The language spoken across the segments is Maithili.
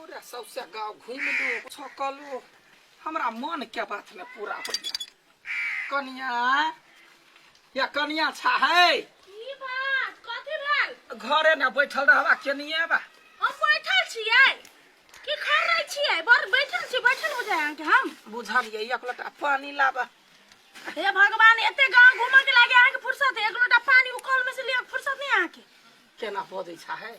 पूरा सौसे गाँव घुमलू कुछो कलू हमरा मन के बात में पूरा होइया कनिया या कनिया छा है की बात कथी भेल घरे ने बैठल रहबा केनिए बा हम बैठल छियै की खा रहल छियै बड़ बैठल छी बैठल हो जाए अहाँके हम बुझलियै एक लोटा पानी लाबा हे भगवान एते गांव घूमऽ के लागे अहाँके फुर्सत है एक लोटा पानी उ कल में से लिअ के फुर्सत नहीं अहाँके केना बजै छा है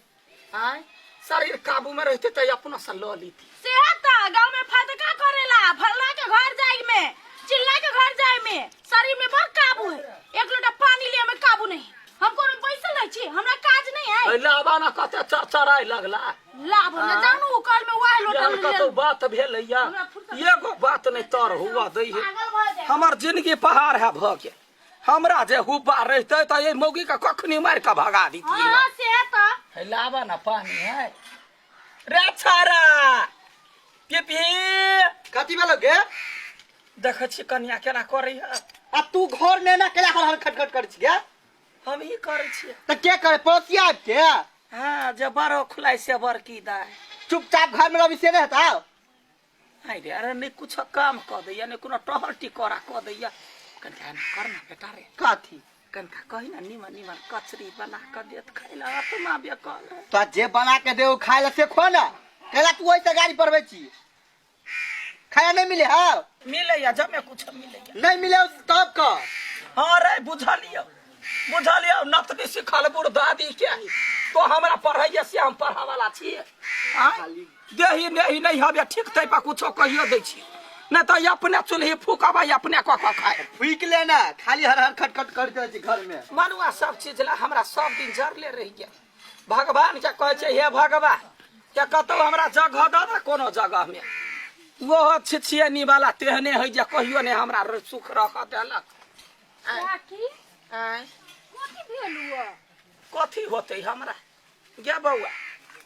आय शरीर काबू में रहते तऽ अपना से लऽ लीती सेहत त गांव में फदका करेला फल्ला के घर जाए में चिल्ला के घर जाए में शरीर में बड़ काबू है एक लोटा पानी लिए में काबू नहीं हम कोनो बैसल रहै छी हमरा काज नहीं है अइ लाबा ना कते चरचराय लगला लाभ न जानू उ कल में वाह लोटा एहन ले कतौ बात भेलैया हमरा फुर्सत एगो बात नहि तर हुआ दै है पागल भऽ जाए हमर जिंदगी पहाड़ है भऽ गेल हमरा जे हुब्बा रहितै तऽ एहि मौगी के कखनी मारि कऽ भगा दितियै हां से त है लाबा ना पानी है रे छारा पिपी कथी भेलो गे देखै छी कनिया केना करै है आ तू घर में ना केला हर हर खटखट करै छी गे हम ही करै छियै तऽ के करे पड़ोसिया आबि के हाँ जे बड़ो खुलाइ से बड़की दाय चुपचाप घर में रवि से नहीं हेतौ हाय रे अरे नहि कुछ काम कऽ दैया नहि कोनो टहल टिकोरा कऽ दैया कनिका एना कर ना बेटा रे कथी कनिका कही ना निमन निमन कचरी बना कऽ देत खाइ लए आत्मा बेकल है तो जे बना के दे खाए ला से खो ना केला तू ओइसे गाड़ी पढ़बै छी खाया नहीं मिले हौ मिलैया जमे कुछ मिलैया नहीं मिले तब कर हाँ रे बुझलियौ बुझलियौ नतनी सिखल बुढ़ दादी के तो हमरा पढ़ैया से हम पढ़ा वाला छियै आँय? देही नेही नहीं हवे ठीक तै पर कुछो कहियो दै छी नहीं तो अपने चूल्ही फूकबै अपने कऽ कऽ खाए फूक लेना खाली हर हर खटखट करते रहै छी घर में मनुआ सब चीज ला हमरा सब दिन जरले रहि गेल भगवान के कहै छै हे भगवान के कतौ हमरा जगह दऽ दे कोनो जगह में ओहो छिछियनी वाला तेहने है जे कहियो नहि हमरा सुख रख देलक काकी आँय कथी भेल हुआ कथी होतै हमरा गे बौआ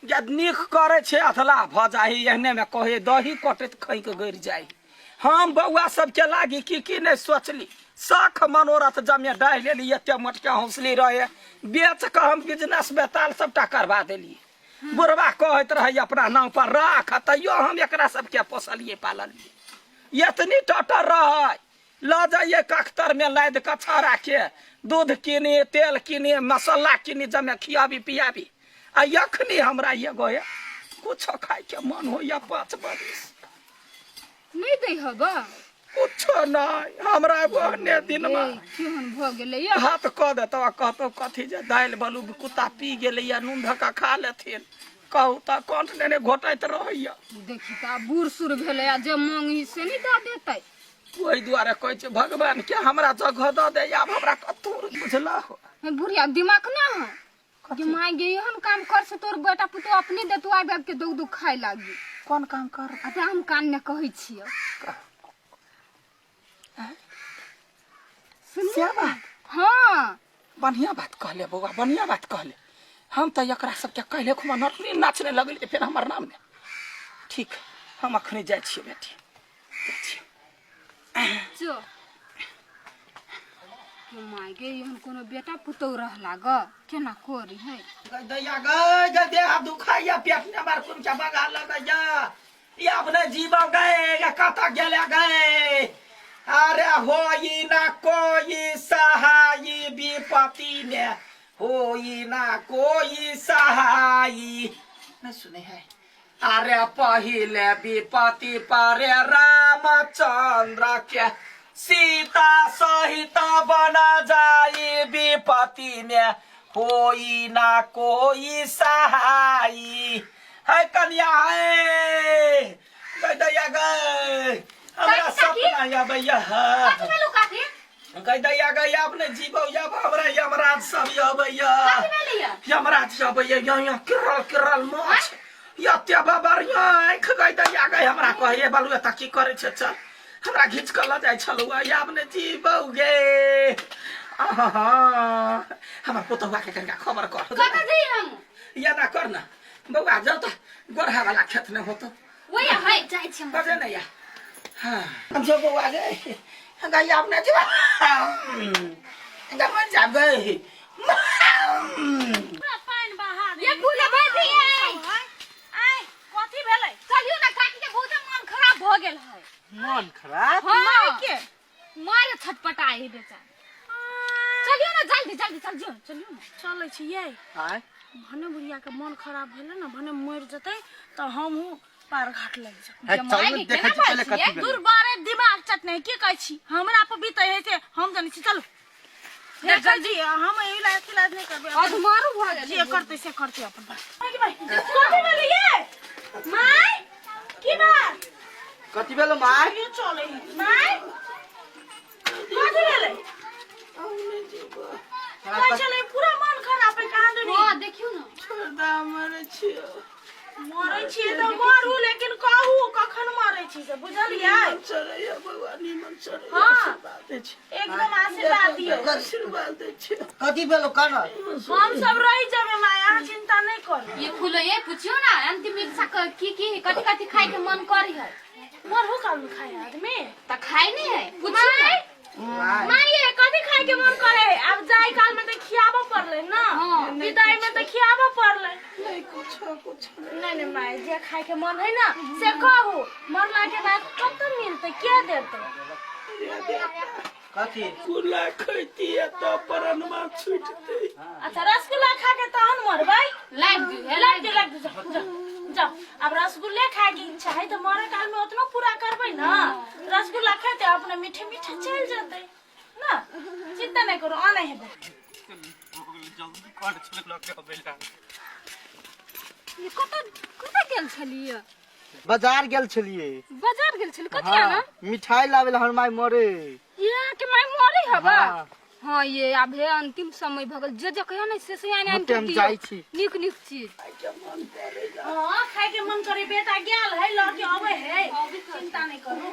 गे नीक करै छै अधलाह भऽ जाही एहनेमे कहै दही कटैत खैक गड़ि जाइ हम बौआ सबके लागी की की नहि सोचली शख मनोरथ जमे डाहि लेली एते मोटके हौसली रहे बेच कऽ हम बिजनेस बेताल सबटा करबा देलियै बुढ़बा कहैत रहै अपना नाम पर राख तैयो हम एकरा सबके पोसलियै पाललियै एतनी टटर रहै लऽ जाइए कख्तरमे लादि कऽ छौड़ाके दूध कीनी तेल कीनी मसाला कीनी जमे खियाबी पियाबी आ अखनी हमरा एगो ये कुछो खाइके मन होइया 5 बरिस नहीं दै हबा कुछो नहि हमरा ओहने दिनमे केहन भऽ गेलै या हाथ कऽ देतौ आ कहतौ कथी जे दालि बलू कुत्ता पी गेलैया नून धऽ कऽ खा लेथिन कहू तऽ कंठ नेने घोटैत रहैया देखी तऽ आब बूढ़ सूढ़ भेलै आ जे मांगही से नहीं दऽ देतै ओहि दुआरे कहै छै भगवान के हमरा जगह दऽ दे आब हमरा कतौ बुझलह हे बुढ़िया दिमाग ना है कि माय गे एहन काम कर से तोर बेटा पुतोह अपने देतौ आबि आबि के दौग दौग खाय लागी कोन काम कर आ हम कान ने कहै छियै से बात हाँ बढ़िया बात कहले बौआ बढ़िया बात कहले हम तऽ एकरा सबके कहले खुमा नटनी नाचने लगली फेर हमर नाम ने ठीक हम अखने जाइ छियै बेटी जाइ छियै जो माय गे एहन कोनो बेटा पुतोह रहला ग केना करी है दैया गै गै देह दुखाइया पेट में मार कुन के बगा लगैया ई अपने जीव गए या कत गेले गए अरे होई ना कोई सहाई विपत्ति में होई ना कोई सहाई नहीं सुने है अरे पहिले विपत्ति परे रामचंद्र के सीता सहित बन जाई विपत्ति में होई ना कोई सहाई है कन्या है गई दैया गई हमरा काकी, सपना आबैया कथी भेलौ काकी गई दैया गई आब नहि जीबौ आब हमरा यमराज सब अबैया कथी भेलैया यमराज अबैया यहाँ यहाँ किरल किरल माछ एते बढ़िया आँखि गई दैया गई हमरा कहैए बालू एतऽ की करै छै चल हमरा घीच कऽ लऽ जाइ छलौ आब नहि जीबौ गे आहा हमर पुतहुआ के कनिका खबर कर कतऽ जइयै हम या ना कर ना बौआ जाउ तऽ गोरहा वाला खेत नहि होतो वही है जाइ छी हम बजे नहीं या हाँ जो बौआ गे गई आब नहि जीबौ मर जाब गई पूरा पानि बहा ये फूल भाभी आय कथी भेलै मन खराब हाँ माय के मारे छटपटाए है बेचारा। चलियो ना जल्दी जल्दी चलियो चलियो ना। चलै छी यै। आय भने बुढ़िया के मन खराब भेलै ने, भने मरि जेतै तऽ हमहूँ पार घाट लागि जेबै। हे, जमाइ चलू के देखै केना छी पहिले बाजै कथी छियै? भेलै। दूर बारे दिमाग चटने की कहै छी, हमरा पर बीतै है से हम जानै छी। चलू जल्दी, हम एहि ला अथी ला नहि करबै। अधमारू भऽ गेलै। जे करतै से करतै अपन बात। माय कथी भेलै यै? माय की बात? कथी भेलो माय? ये चलै है। माय कथी भेलै? कहै छलै पूरा मन खराब है कहाँ दुनी। हाँ देखियो ना। मरै छियौ। मरै छियै तऽ मरू, लेकिन कहू कखन मरै छी से, बुझलियै? चढ़ैया बौआ, निमन चढ़ैया। हाँ। आशीर्वाद दै छी। एकदम आशीर्वाद दियौ। आशीर्वाद दै छी। कथी भेलो कन? हम सब रहि जेबै माय, अहाँ चिंता नहि करू। ये फूलो ये पूछियो ना अंतिम इच्छा की की कथी कथी खाए के मन करी है। मरहु काल में खाए आदमी? त खाए नहीं है, पूछियो ना। माय माय ये कथी खाए के मन करे? आब जाय काल में तऽ खियाबऽ पड़लै ना। हाँ। विदाई में तऽ खियाबऽ पड़लै। नहि कुछो कुछो नहीं नहीं माय, जे खाए के मन है ना से कहू। मरला के बाद कतऽ मिलतै, के देतै? कथी कुला खैतियै तऽ परनमा छुटतै। अच्छा रसगुल्ला खा के तहन मरबै? लाइव दियो हे। लाग दे, लाग दे, जाओ जाओ जाओ। अब रसगुल्ले खाए के इच्छा है तो मरे काल में उतना पूरा करबै ना, रसगुल्ला खेते अपने मीठे मीठे चल जेतै ना। चिंता नहीं करो, आना है। जल्दी कर छले लऽ के अबै ला। ये कतऽ कतऽ गेल छलियै? बाजार गेल छलियै। बाजार गेल छली कथी आना? मिठाई लावे ला, हमर माय मरे। ये के माय मरे हबा? हाँ। हाँ ये आब हे अंतिम समय भऽ गेल, जे जे कहियो नहीं से से आनि आनि होते के हम दियौ। जाइ छी। नीक नीक चीज। हाँ खाए के मन करे, बेटा गेल है लऽ के अबै है, चिंता नहीं करू।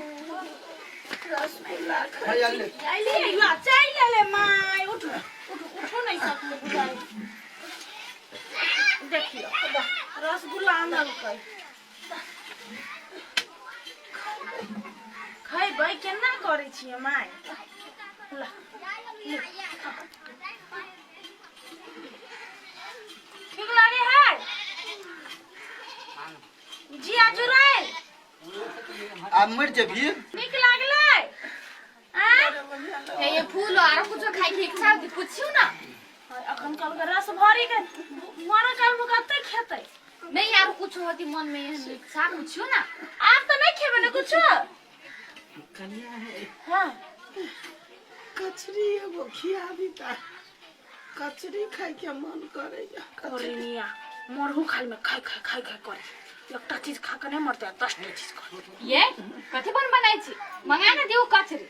हरियाली। अइली ला चल ले ले my, उठ उठ उठो नहीं सकू बुझाइ। देखियो रसगुल्ला आनलकै, खैबै केना करै छियै माय? ला, ले, खा। ठीक लागे है? जिया जुराइल। आ मर जेबही। नीक लागलै आँय? हे ये फूल आरो कुछो खाए के इच्छा होती पूछियो ना। अखन कहलकै रस भरी के मरे काल में कते खेतै? नहीं आरो कुछो होती मन में एहन इच्छा पूछियो ना। आब तऽ नहि खेबै ने कुछो? कनिया है। हाँ। कचरी एगो खियाबी तऽ कचरी खाइके मन करैया। कचरी। करिया मरहु खाल में खाय खाय खाय खाय करे, एकटा चीज खा के नहीं मरते, 10 टा चीज करे। ये कथी बन बनाई छी? मंगा ना दियो कचरी।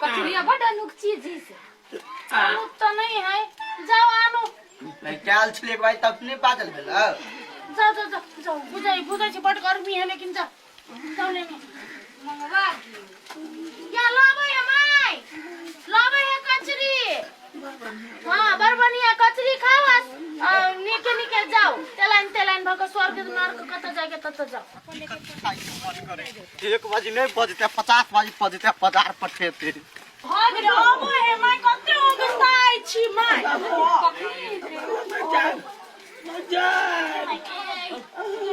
कचरी बड अनूख चीज है से। आलू तो नहीं है, जाओ आनू। नहीं कैल छलियै एक बार तब नहि बाजल भेल। जाओ जाओ जाओ जाओ, बुझाई बुझाई छी बड गर्मी है, लेकिन जाओ जाओ लेने। मंगवा दियो। या लाबै है माय, लाबै है कचरी। हाँ बड़ बढ़िया कचरी खाओ आ नीके नीके जाओ, तेलाइन तेलाइन भऽ के स्वर्ग नर्क कतऽ जायके ततऽ जाओ। 1 बजे नहि बजतै, 50 बजे बजतै, बाजार पठेतै। भऽ गेलै, अबै है माय, कते उगताइ छी माय।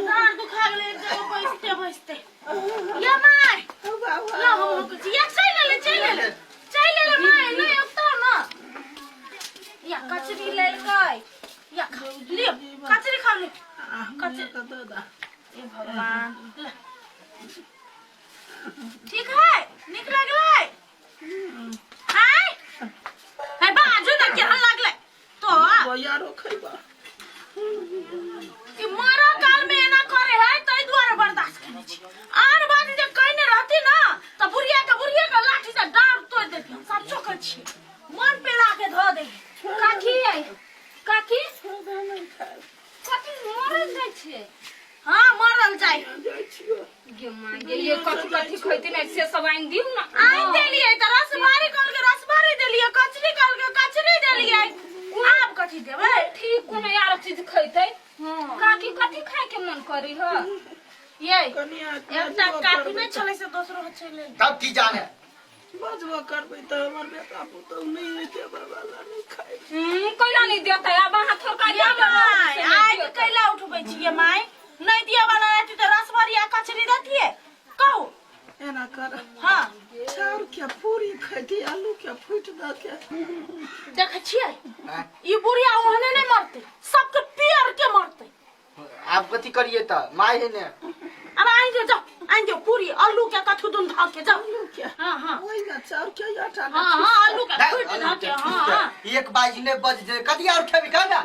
डाँड़ दुखा गेलै एक जगह बैसते बैसते। या my ला हम लोग छी, या चलि एलै चलि एलै चलि एलै my, नहि उगतौ ना। या कचरी लेलकै, या खा लियो कचरी, खा लियो कचरी। ए भगवान, ले। ठीक है? नीक लगलै? आय है बाजू ना, केहन लगलै तो? यारो खैबा। ई मरऽ काल में एना करे है ताहि दुआरे बर्दाश्त केने छी। आर बात जे कहने रहती ना तऽ बुढ़िया के लाठी से डाँड़ तोड़ि देती। हम सच्चो कहै छी, मन पे ला के धऽ दे। काकी आई काकी, कथी मरल जाइ छियै? हाँ मरल जाय। जाइ छियो। गे माय गे, ये कथी कथी खैते नहीं से सब आनि दियौ ना। आनि देलियै तऽ रसभरी कहलकै रसभरी देलियै, कचरी कहलकै कचरी देलियै, आब कथी देबै? ठीक कोनो आरो चीज खैते। काकी कथी खाए के मन करी ह? ये कनिया एकटा काफी नहि छलै से दोसरो चलि एलै। तब की जाने। बजबो करबै तऽ हमर बेटा पुतहु नहि हेतै वाला नहि खाइ। कैला नहीं देतै? आब अहाँ थोड़का ये दियौ my, से नहि आइ देतै। कैला उठबै छियै माय? नहि दिअ वाला रहती तऽ रसभरी आ कचरी देतियै? कहू। एना कर। हाँ। चाउर के पूरी खैती, आलू के फूट दऽ के। देखै छियै, ई बुढ़िया ओहने नहि मरतै, सबके पियर के मरतै। आब कथी करिए तऽ माय है ने। अब आनि दियौ, जाउ आनि दियौ पूरी आलू के कथू दुन धऽ के, जाउ। आलू के? हाँ हाँ। ओहिमे चाउर के आटा? हाँ हाँ, आलू के फूट धऽ के, हाँ हाँ। एक बाजी ने बज जे कथी और खेबी का ना?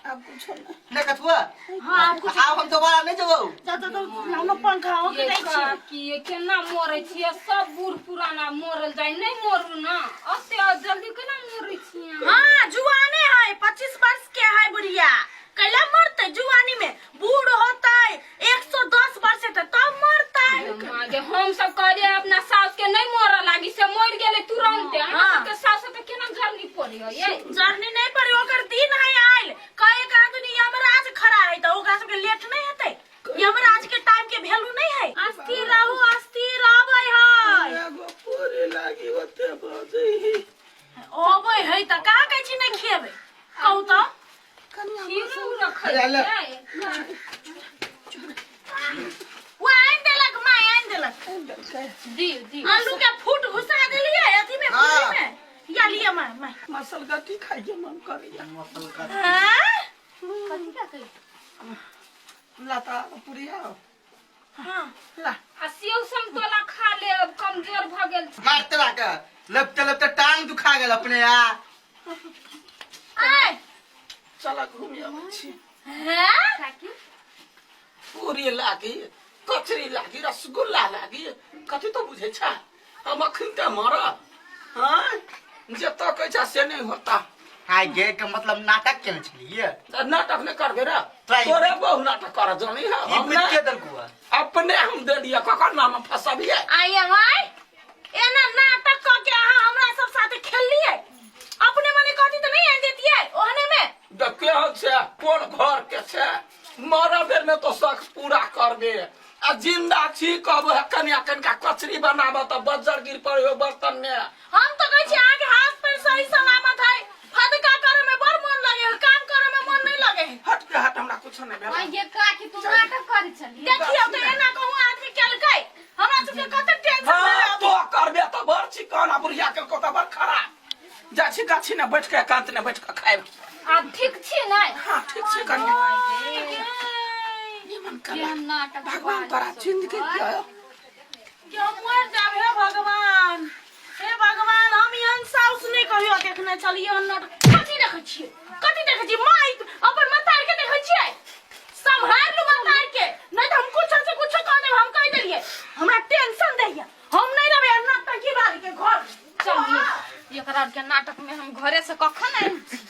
आब कुछो नहि। नहीं कथुआ। हाँ, आब कुछ आब हम दोबारा नहीं जबौ। जा जा जा, लाउ पंखा हो के ये जाइ छियै। काकी, ये केना मरै छियै? सब बूढ़ पुराना मरल जाय, नहीं मरू ना, अते जल्दी केना मरै छियै? हाँ, जुआने है, 25 वर्ष के है बुढ़िया, कैला मरते जुआनी में? बूढ़ होते 110 वर्ष तक तब मरते। माँ गे, हम सब कहलियै अपना सास के नहीं मरऽ लागी, से मरि गेलै तुरंते। अहाँ हाँ। सबके सास तऽ केना जल्दी पड़े है ये? जर्नी नहीं पड़ी, ओकर दिन है आयल। कहे का आदमी यमराज खड़ा है तो ओकरा सबके लेट नहीं हेतै? यमराज के टाइम के वैल्यू नहीं है। अस्थिर रहू, अस्थिर आबै है। एगो पूरी लागी ओते बजै। अबै है तऽ का कहै छी नहीं खेबै? कहू तऽ। कनिया। खीरो रखै ले, ले। छियै। वो आनि देलक माय, आनि देलक। दियौ दियौ। आलू के फूट घुसा देलियै अथी में। हाँ। पूरी में या लिअ माय माय। मसल गट्टी खाइके मन करैया। हाँ? कथी का कही? लता पूरी आओ। हाँ। ला। आ सेव समतोला खा ले, अब कमजोर भऽ गेल छै। मारते लाके लपते लपते टांग दुखा गेल अपने आ। आय। चल घूमि अबै छी। हैं? काकी। पूरी लागी, कचरी लागी, रसगुल्ला लागी, कथी तो बुझै छ? हम अखन ते मरब? हाँ, जतऽ कहै छ से नहि होता। हाय गे के मतलब नाटक केने छलियै? तऽ नाटक नहि करबे रे? तै। तोरे बहु नाटक कर जानी है। ई हम बुझ के नहि। देलकू है। अपने हम देलियै, ककर नाम फसबियै? आइए माय, एना नाटक कऽ के अहाँ हमरा सब साथे खेललियै? अपने मने कहती तऽ नहीं आनि देतियै ओहने में? देखियो छै कोन घर के छै। मरऽ बेर में तो शख पूरा करबे आ जिंदा छी कहबो है कनिया कनिका कचरी बनाबऽ तऽ बज्जर गिर पड़े बर्तन में। हम तो कहै छी अहाँके हाथ पैर सही सलामत है, फदका करे में बड़ मन लगे है, काम करे में मन नहीं लगे है। हट के हट, हमरा कुछो नहीं भेल। आइ गे काकी, तू नाटक करै छली? देखियौ तऽ एना कहूँ आदमी केलकै? हमरा सबके कते टेंशन हाँ भेलै। तो करबे तऽ बड़ चिकन आ बुढ़िया के तो बड़ खराब। जा छी गाछी ने बैठ के, एकांत ने बैठ के खायब। आब ठीक छी नै? हाँ, ठीक छी कनिया। निमन कला। केहन नाटक। भगवान तोरा जिंदगी दियो। क्यों मर जाब? हे भगवान, हे भगवान, हम एहन साउस नहीं कहियो देखने छलियै। एहन नाटक कथी देखै छियै? कथी देखै छियै माय? अपन मतार के देखै छियै? सम्हार लू मतार के, नहीं तऽ हम कुछ से कुछ कह देब। हम कह देलियै, हमरा टेंशन दैया, हम नहीं रहबै एहन नौटंकी वाली के घर। चलिए, एकरा आर के नाटक में हम घरे से कखन आयल छी।